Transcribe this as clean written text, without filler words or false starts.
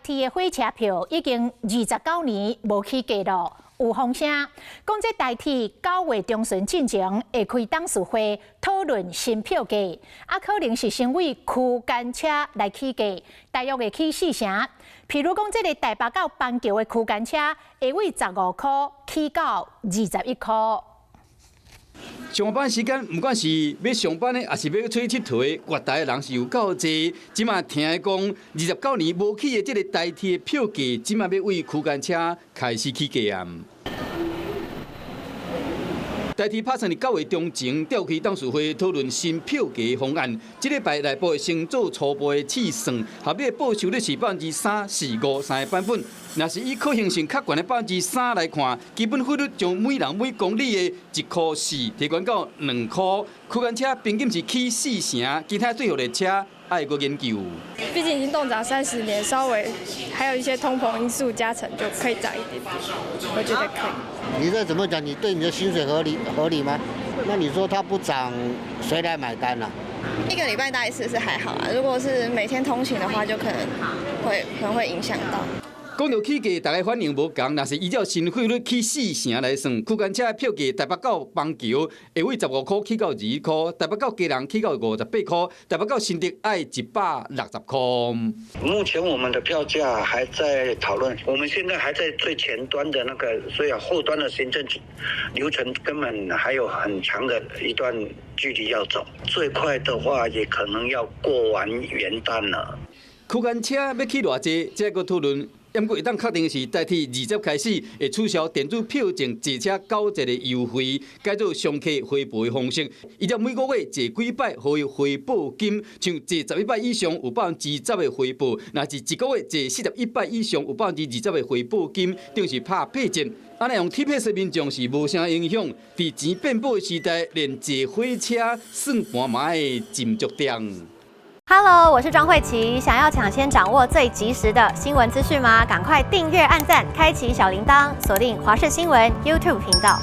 鐵的火車票已經29年無起價囉，有風聲講這台鐵9月中旬進前會開董事會討論新票價，啊可能是先為區間車來起價，大約會起四成。譬如講，這个台北到板橋的區間車會為15箍起到21箍。上班時間，毋管是欲上班的，抑是欲出去𨑨迌的，月台的人是有夠濟。這馬聽講，29年無起的這个台鐵票價，這馬欲為區間車開始起價啊！台鐵拍算佇9月中旬召開董事會討論新票價方案。這禮拜內部會先做初步的試算，合理的報收率是3%、4、5三個版本。若是以可行性較懸的3%來看，基本費率將每人每公里的1箍4提懸到2箍。區間車平均是起四成，其他最後列車愛閣研究。畢竟已經凍漲30年，稍微還有一些通膨因素加成，就可以漲一點點，我覺得可以。你這怎麼講？你對你的薪水合理合理嗎？那你說它不漲，誰來買單呢？一個禮拜搭一次是還好啊，如果是每天通勤的話，就可能會影響到。講到起價，大家反應無仝。若是依照新費率起四成來算，區間車的票價台北到板橋會為15箍起到20箍，台北到基隆起到58箍，台北到新竹愛160箍。目前我們的票價還在討論，我們現在還在最前端的那個，所以後端的行政流程根本還有很長的一段距離要走。最快的話，也可能要過完元旦了。區間車欲起偌濟，這閣討論。毋過會當確定是，台鐵20開始會取消電子票證坐車9折的優惠，改做商客回報的方式。依照每個月坐幾擺，予伊回報金，像坐11擺以上有10%的回報，若是一個月坐41擺以上有20%的回報金，等於是拍八折。按呢用 T-Pass 民眾是無啥影響。佇錢變寶的時代，連坐火車算盤嘛愛斟酌點。 Hello，我是莊慧琪。想要搶先掌握最及時的新聞資訊嗎？趕快訂閱、按讚、開啟小鈴鐺，鎖定華視新聞 YouTube 頻道。